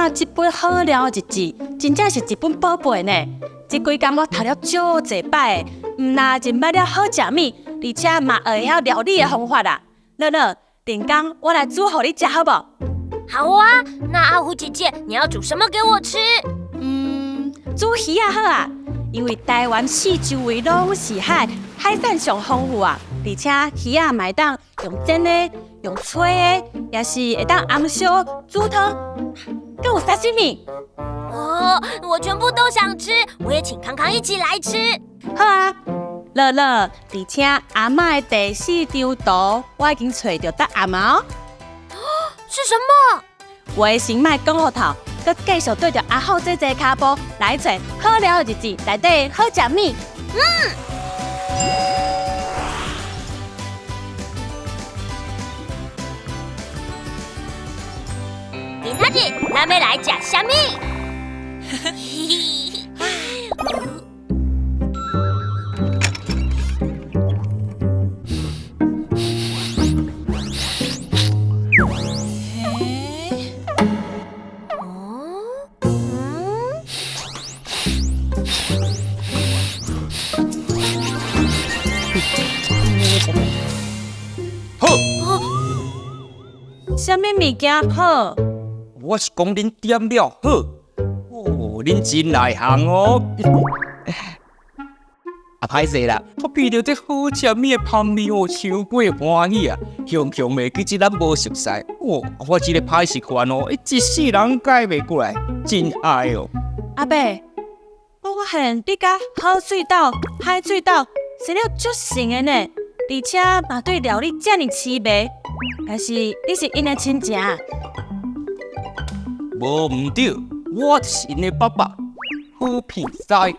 嬤這本好料日誌，真正是一本寶貝呢。這幾工我讀了足濟擺的，毋但認捌了好食物，而且嘛學會曉料理的方法啦。樂樂，頂工我來煮予你食好無？好啊，那阿虎姐姐，你要煮什麼給我吃？嗯，煮魚仔好啊，因為台灣四周圍攏是海，海產上豐富啊，而且魚仔嘛會當用煎的、用炊的，也是會當紅燒、煮湯，閣有沙西米。哦，我全部都想吃，我也請康康一起來吃。好啊，樂樂，而且阿嬤的第四張圖，我已經揣著答案啊！是什麼？話先莫講予透，閣繼續綴著阿虎姐姐跤步來揣好料日誌內底好食物。嗯。今仔日咱欲來食啥物？好。啥物物件好？我是講恁點了好。哦，恁真內行哦。啊，歹勢啦，我聞著這好食物的香味哦，傷過歡喜啊！雄雄袂記這咱無熟似，哦，我這个歹習慣哦，一世人改袂過來，真愛哦。阿伯，我發現你佮好喙斗、歹喙斗生了足像的呢，而且嘛對料理遮爾癡迷，還是你是𪜶的親情？無毋對，我就是𪜶的爸爸，好鼻師，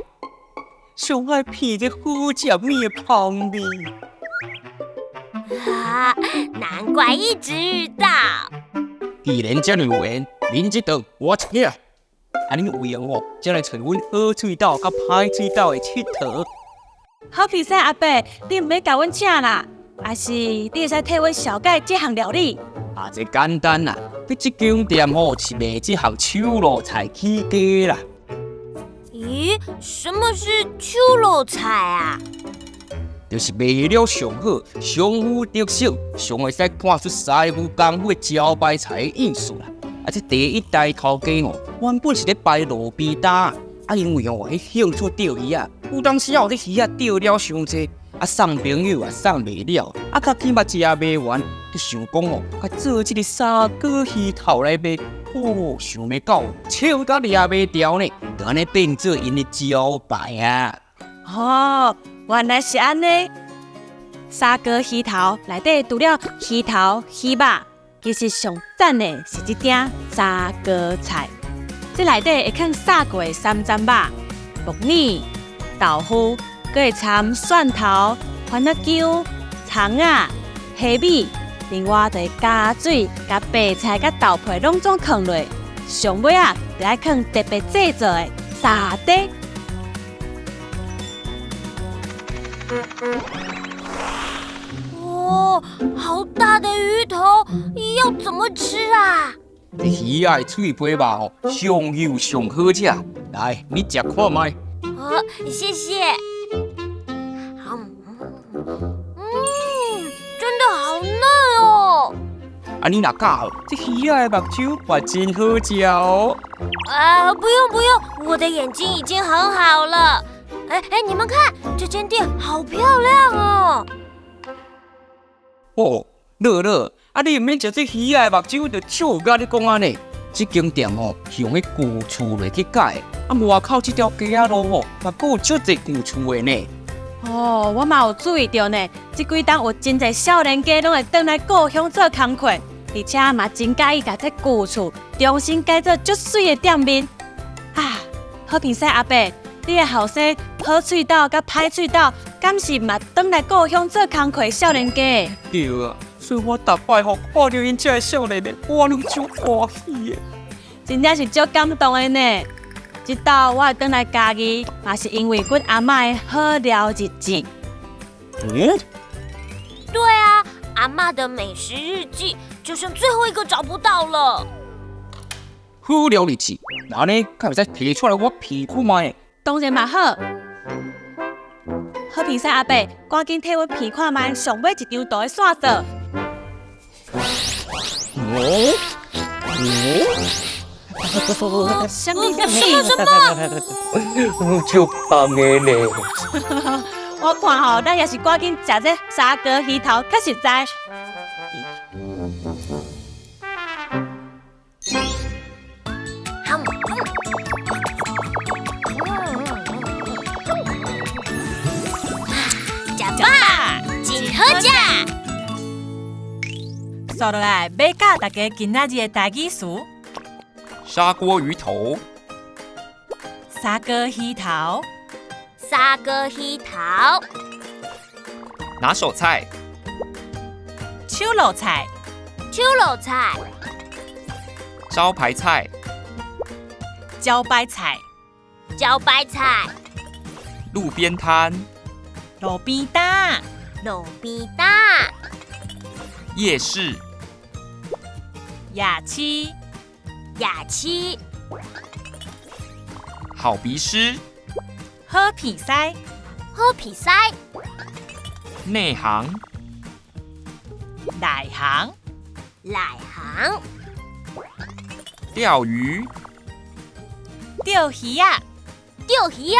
上愛聞這好食物的香味。啊，難怪一直遇到。既然遮爾有緣，恁這頓我請。啊，恁有閒哦，才來揣阮好喙斗佮歹喙斗的𨑨迌。好鼻師阿伯，你毋免共阮請啦，還是你會使替阮紹介這項料理？啊，這簡單啦，佇這間店吼是賣這項手路菜起家啦。咦，什麼是手路菜啊？就是賣了上好、上有特色、上會使看出師傅功夫的招牌菜的意思啦。啊，這第一代頭家哦，原本是咧擺路邊攤，啊，因為哦，彼興趣釣魚仔，有當時哦，這魚仔釣了傷濟，啊，送朋友也送袂了，啊，較起碼食袂完，就想講哦，較做這个砂鍋魚頭來賣，哦，想袂到，笑甲掠袂牢呢，就按呢變做𪜶的招牌啊。哦，原來是按呢。砂鍋魚頭內底除了魚頭、魚肉，其實上讚的是這鼎砂鍋菜。這內底會囥炸過的三層肉、木耳、豆腐，閣會摻蒜頭、番仔薑、蔥仔、蝦米，另外就會加水，共白菜佮豆皮攏總囥落。上尾仔，就愛囥特別製作的沙嗲。哦，好大的魚頭，要怎麼吃啊？這魚仔的脆皮肉哦，上幼上好食。來，你食看覓。好，謝謝。嗯，真的好嫩哦。啊，你若佮意，這魚仔的目睭嘛真好食哦。啊，不用不用，我的眼睛已經很好了。哎哎，你們看，這間店好漂亮哦。哦，樂樂，啊，你毋免食這魚仔的目睭，就笑甲你講按呢。這間店哦，是用彼舊厝來去改的，啊，外口這條街仔路哦，嘛閣有足濟舊厝的呢。哦，我嘛有注意著呢，這幾冬有真濟少年家攏會轉來故鄉做工課，而且嘛真佮意共這舊厝重新改做足媠的店面。啊，好鼻師阿伯，你的後生好喙斗佮歹喙斗，敢是嘛轉來故鄉做工課少年家？對啊，所以我逐擺吼看著𪜶這个少年的，我攏足歡喜的。真正是足感動的呢。這道我會轉來嘉義，嘛是因為阮阿嬤的好料日誌。嗯？對啊，阿嬤的美食日記就剩最後一個找不到了。好料日子，按呢敢會使提出來我品看覓？當然嘛好。好鼻師阿伯，趕緊替阮品看覓上尾一張圖的線索。哦哦，什麼什麼什麼？足香的呢！我看吼，咱也是趕緊食這砂鍋魚頭較實在。食飽，真好食。煞落來，欲教大家今仔日的台語詞：砂鍋魚頭，砂鍋魚頭，砂鍋魚頭，拿手菜，手路菜，手路菜，招牌菜，招牌菜，招牌菜，路邊攤，路邊擔，路邊擔，夜市，夜市，夜市，好鼻師，好鼻師，好鼻師，內行，內行，內行，釣魚，釣魚仔，釣魚仔，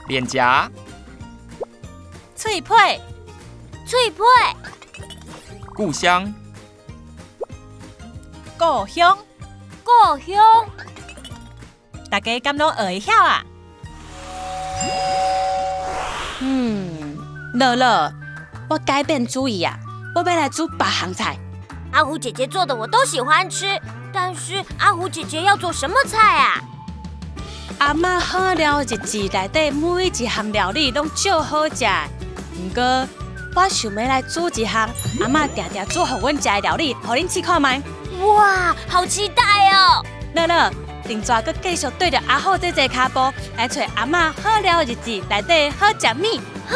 臉頰，喙皮，喙皮，故鄉，故鄉，故鄉，大家敢攏學會曉啊？樂樂，我改變主意啊，我欲來煮別項菜。阿虎姐姐做的我都喜歡吃，但是阿虎姐姐要做什麼菜啊？阿嬤好料日子內底每一項料理攏足好食，毋過我想欲來煮一項阿嬤定定煮予阮食的料理，予恁試看覓。哇，好期待哦！樂樂，定逝閣繼續綴著阿虎姐姐跤步來揣阿嬤好料日子內底好食物。好。